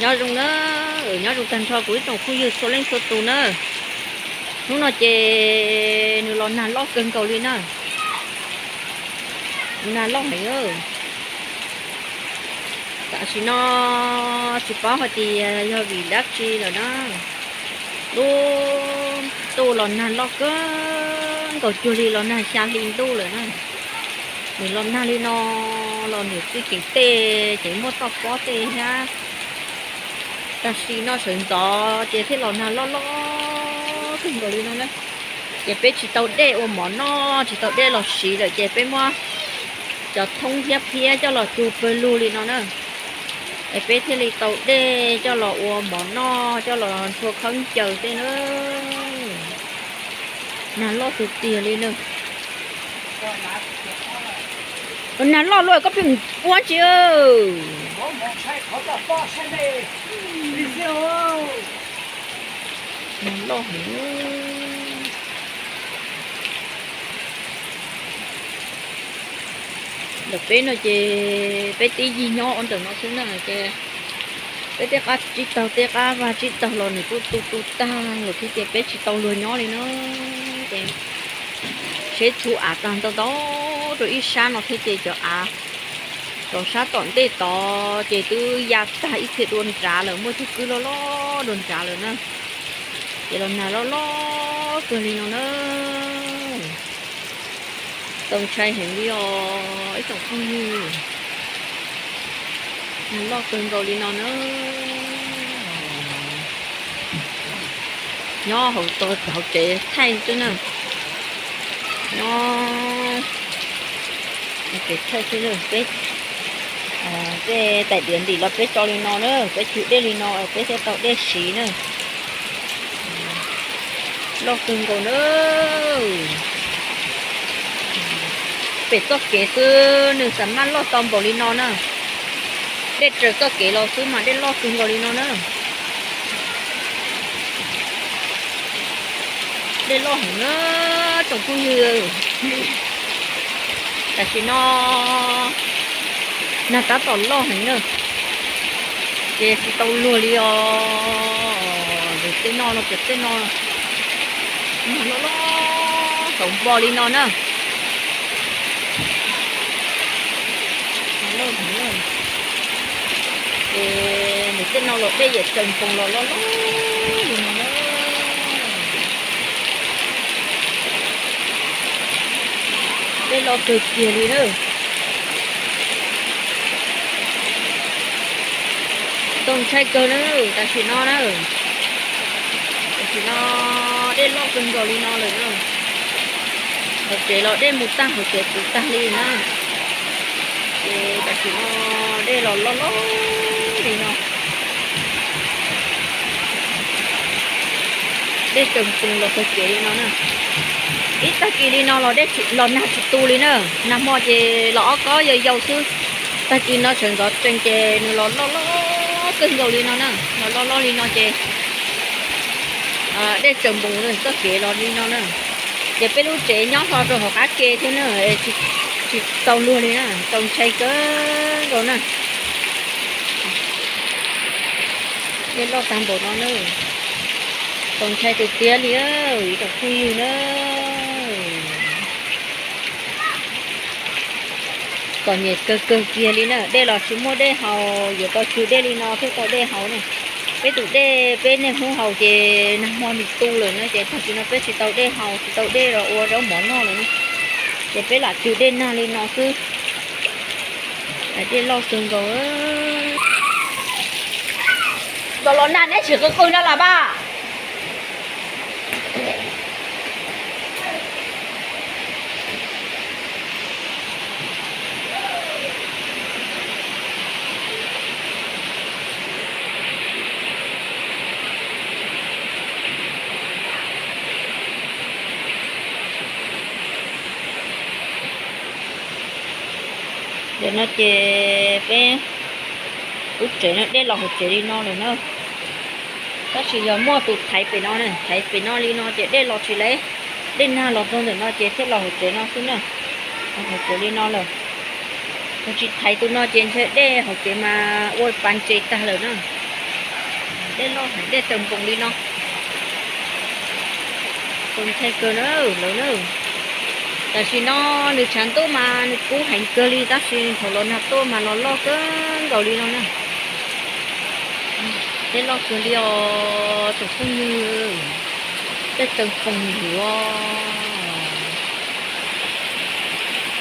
Nyob zoo na, nyob zoo tag nrho kuv ib tsoom phooj ywg txhua leej txhua tus na. Hnub no ces nws los nag loj kawg nkaus li na. Nag loj heev. Tam sim no tsis paub hais tias yog vim dab tsi lawm na. Lub ntuj los nag loj kawg nkaus cuag li los nag xya hli ntuj lawm na. Nws los nag li no los nws txij keem tej ces muaj toj pob tej thiab. Tam sim no sawv ntxov ces thiaj los nag loj loj kawg nkaus li no na. Ces peb tsis tau dej ua mov noj, tsis tau dej los siv lawm ces peb muab cov thoob thiab phiab coj los cug pawg lug li no na. Es peb thiaj li tau dej coj los ua mov noj, coj los ntxhua khaub ncaws tej na. Nag loj tiag tiag li na. Nag loj luaj koj pheej mus puab tsi. Nag loj heev. Ntawm peb no ces peb tib yig nyob ua ntawm no xwb na ces peb tej qab tsib taug tej qab vaj tsib taug los nws kuj tu tu tag lawm thiab ces peb tsis tau luag nyob li na. Ces seb txhua av tag ntau ntau rau ib sab no thiab ces cov av rau sab tom ntej tod ces twb ya tag ib txhia dua nrad lawm, muaj cov kwj loj loj dua nrad lawm na. Ces los nag loj loj kawg li no na. Txaus ntshai heev li os ib tsoom phooj ywg. Nag loj kawg nkaus li no na. Nyob hauv tsev thaij xwb na. Nyob tsev thaij xwb na. Peb tej tais diav ntim los peb tso li no na, peb tswv dej li no peb thiaj tau dej siv na. Loj kawg nkaus na. Pem txoj kev xwb nws xam maj loj tau npaum li no na. Dej raws txoj kev los xwb mas dej loj kawg nkaus li no na. Dej loj heev na tsoom phooj ywg. Tam sim no nag tab tom loj heev na. Ces tsis tau luag li os. Tej no los pem tej no nag loj loj saum npo li no na. Ces nws tej no los dej yam tsaws npoos los loj loj li no na. Dej loj kawg kiag li na. Txaus ntshai kawg na, tam sim no na. Tam sim no dej loj kawg nkaus li no lawm na. Hauv tsev los dej mus tag, hauv tsev puv tag li na. Ces tam sim no dej los loj loj li no. Dej tsaws npoos los tag kev li no na. Ib tag kis li no los dej los nag tsis tu li na. Nag hmo ces los ob kob yau yau xwb. Tag kis no sawv ntxov tsees ces nws los loj loj kawg nkaus li no na. Los loj loj li no ces dej tsaws npoos txoj kev los li no na. Ces peb lub tsev nyob hlo rau hauv qab ke thiab na, tsis tau luag li na, txaus ntshai kawg nkaus na. Dej loj tag npaum no na, txaus ntshai tiag tiag li ib tsoom phooj ywg na. Txom nyem kawg kawg kiag li na, dej los tsis muaj dej haus, yuav tau tswv dej li no thiaj tau dej haus na. Peb tus dej peb niaj hnub haus ces nag hmo nws tu lawm na, ces tag kis no peb tsis tau dej haus, tsis tau dej los ua zaub mov noj lawm na. Ces peb lam tswv dej nag li no xwb. Dej loj kawg nkaus. Nkaus los nag neb tsis qw qw no las pab. Ntawm no ces peb lub tsev no dej los hauv tsev li no lawm na. Tab sis yog muaj tus thaiv pem no, thaiv pem no li no ces dej los tsis lawm. Dej nag los txog ntawm no ces thiaj los hauv tsev no xwb na. Los hauv tsev li no lawm. Yog tsis thaiv tus no ces ntshe dej hauv tsev mas ua pa ntses tag lawm na. Dej loj heev, dej taws npoos li no. Txaus ntshai kawg na lawv na. Tam sim no nws tshav ntuj mas nws kub heev kawg li tab sis thaum los nag tuaj mas los loj kawg nkaus li no na. Dej loj kawg li os tsoom phooj ywg. Dej taws npoos yuav.